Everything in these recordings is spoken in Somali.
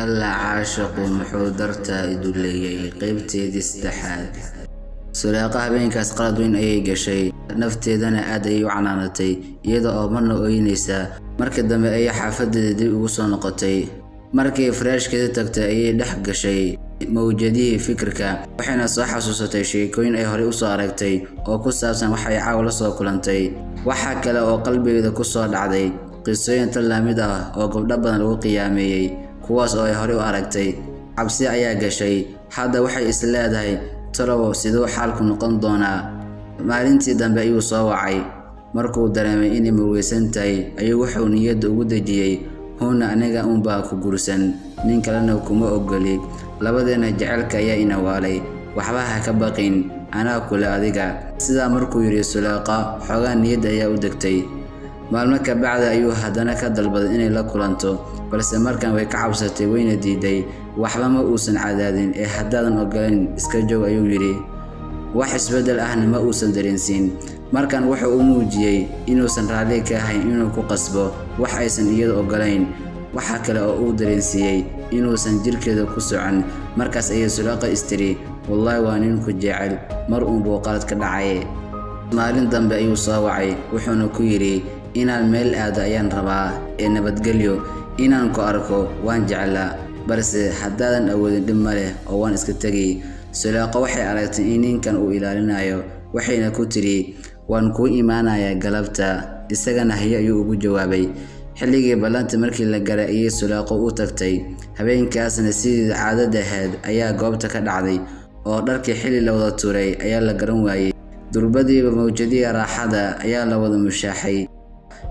Alla caashaqu muxuu dartaa i duleeyay, qaybteedii saddexaad. Suleeqa habeenkaas qalad weyn ayay gashay, nafteedana aad ayay u canaanatay, iyada oo marna ooynaysa. Markii dambe ayay xaafadeeda dib ugu soo noqotay. Markii firaashkeeda tagtay ayay dhex gashay mawjadihii fikirka, waxayna soo xasuusatay sheekooyin ay horey u soo aragtay oo ku saabsan waxa ay caawa la soo kulantay. Waxa kale oo qalbigeeda ku soo dhacday qisooyin tan la mid ah oo gabdho badan lagu qiyaameeyay, kuwaas oo ay horey u aragtay. Cabsi ayaa gashay. Hadda waxay is leedahay, talow siduu xaalku noqon doonaa? Maalintii dambe ayuu soo wacay. Markuu dareemay inay murugaysan tahay ayuu wuxuu niyadda ugu dejiyey, "Huuna aniga unbaa ku guursan, nin kalena kuma ogoli. Labadeena jacaylka ayaa ina waalay, waxba ha ka baqin, anaa kule adiga." Sidaa markuu yidhi, Suleeqa xoogaa niyadda ayaa u degtay. Maalmo ka bacdi ayuu haddana ka dalbaday inay la kulanto, balse markan way ka cabsatay, wayna diiday. Waxba ma uusan cadaadin ee "Haddaadan ogolayn, iska joog," ayuu yidhi. Wax isbeddel ahna ma uusan dareensiin. Markan wuxuu u muujiyey inuusan raalli ka ahayn inuu ku qasbo wax aysan iyadu ogolayn. Waxa kale oo uu dareensiiyey inuusan jirkeeda ku socon. Markaas ayay Suleeqa is tiri, "Wallaahi waa nin ku jecel, mar uun buu qalad ka dhacay." Maalin dambe ayuu soo wacay, wuxuuna ku yidhi, "Inaan meel aado ayaan rabaa ee nabadgelyo. Inaan ku arko waan jeclaa, balse haddaadan awoodin dhib ma leh oo waan iska tegay." Suleeqa waxay aragtay in ninkan uu ilaalinayo, waxayna ku tiri, "Waan kuu imaanayaa galabta." Isagana haye ayuu ugu jawaabay. Xilligii ballanta markii la garay ayay Suleeqo u tagtay. Habeenkaasna sidii caadada ahayd ayaa goobta ka dhacday, oo dharkii xilli la wada tuuray ayaa la garan waayey. Durbadiiba mawjadihii raaxada ayaa la wada mushaaxay.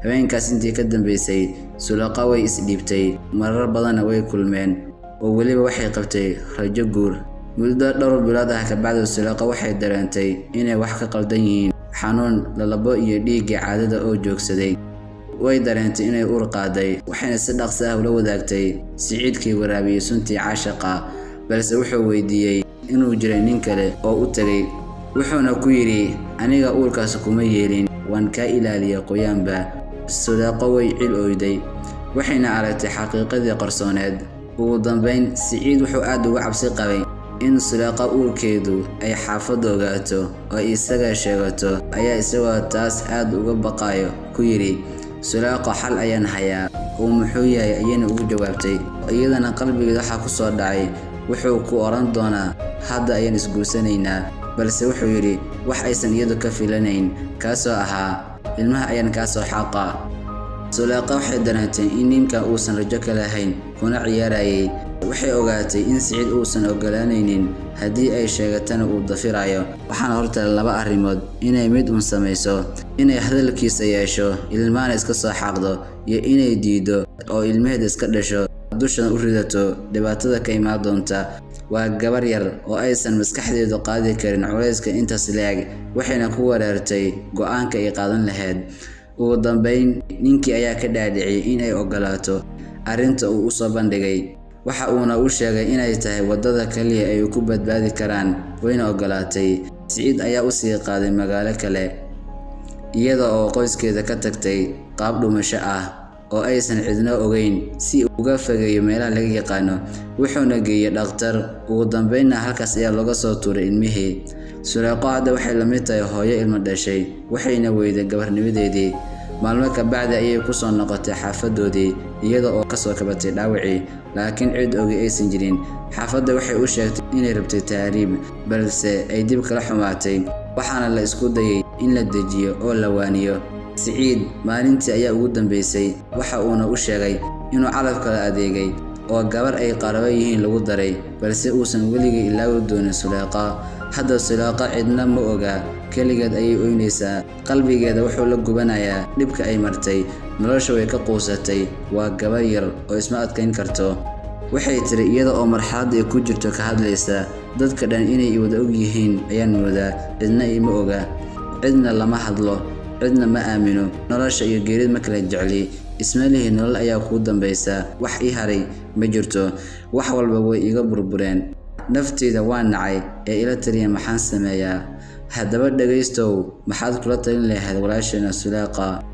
Habeenkaas intii ka dambeysay, Suleeqa way isdhiibtay, marar badanna way kulmeen, oo weliba waxay qabtay rajo guur. Muddo dhowr bilood ah kabacdi, Suleeqa waxay dareentay inay wax ka qaldan yihiin: xanuun, lalabo iyo dhiiggii caadada oo joogsaday. Way dareentay inay uur qaaday, waxayna si dhaqso ah ula wadaagtay Siciidkii waraabiyey suntii caashaqa, balse wuxuu weydiiyey inuu jiray nin kale oo u tegay, wuxuuna ku yidhi, "Aniga uurkaas kuma yeelin, waan kaa ilaaliyay qoyaanba." Suleeqo way cil oyday, waxayna aragtay xaqiiqadii qarsooneed. Ugu dambayn, Siciid wuxuu aad uga cabsi qabay in Suleeqa uurkeedu ay xaafadda ogaato oo isaga sheegato, ayaa isagoo taas aad uga baqayo ku yidhi, "Suleeqo, xal ayaan hayaa." "Oo muxuu yahay?" ayayna ugu jawaabtay. Iyadana qalbigeeda waxaa ku soo dhacay, wuxuu ku odhan doonaa, "Hadda ayaan isguursanaynaa," balse wuxuu yidhi wax aysan iyadu ka filanayn, kaasoo ahaa, "Ilmaha ayaan kaa soo xaaqa." Suleeqa waxay dareentay in ninkan uusan rajo ka lahayn, kuna ciyaarayay. Waxay ogaatay in Siciid uusan ogolaanaynin, haddii ay sheegatana uu dafirayo. Waxaana hortaala laba arrimood inay mid uun samayso: inay hadalkiisa yeesho, ilmahana iska soo xaaqdo, iyo inay diido oo ilmaheeda iska dhasho, dushana u ridato dhibaatada ka imaan doonta. Waa gabar yar oo aysan maskaxdeedu qaadi karin culayska intaas le'eg, waxayna ku wareertay go'aanka ay qaadan lahayd. Ugu dambayn, ninkii ayaa ka dhaadhiciyay in ay ogolaato arrinta uu u soo bandhigay, waxa uuna u sheegay inay tahay waddada kaliya ay ku badbaadi karaan, wayna ogolaatay. Siciid ayaa u sii qaaday magaalo kale, iyada oo qoyskeeda ka tagtay qaab dhuumasho ah oo aysan cidna ogeyn, si uga fogeeyo meelaha laga yaqaano, wuxuuna geeyey dhakhtar. Ugu dambeynna halkaas ayaa looga soo tuuray ilmihii. Suleeqo hadda waxay la mid tahay hooyo ilmo dhashay, waxayna weyday gabarnimadeedii. Maalmo ka bacdi ayay ku soo noqotay xaafadoodii, iyada oo kasoo kabatay dhaawacii, laakiin cid ogi aysan jirin. Xaafadda waxay u sheegtay inay rabtay tahriib, balse ay dib kala xumaatay, waxaana la isku dayay in la dejiyo oo la waaniyo. Siciid maalintii ayaa ugu dambeysay, waxa uuna u sheegay inuu calaf kala adeegay oo gabar ay qarabo yihiin lagu daray, balse uusan weligii ilaawi doonin Suleeqa. Hadda Suleeqa cidna ma oga, keligeed ayay oynaysaa. Qalbigeeda wuxuu la gubanayaa dhibka ay martay. Nolosha way ka quusatay, waa gabar yar oo isma adkayn karto. Waxay tiri iyada oo marxaladda ay ku jirto ka hadlaysa, "Dadka dhan inay wada og yihiin ayaan moodaa, cidna ima oga, cidna lama hadlo, cidna ma aamino, nolosha iyo geerida ma kala jecli, isma lihi nolol ayaa kuu dambaysa, wax ii haray ma jirto, wax walba way iga burbureen, nafteyda waa nacay, ee ila taliya, maxaan sameeyaa?" Haddaba dhegaystow, maxaad kula talin lahayd walaasheena Suleeqa?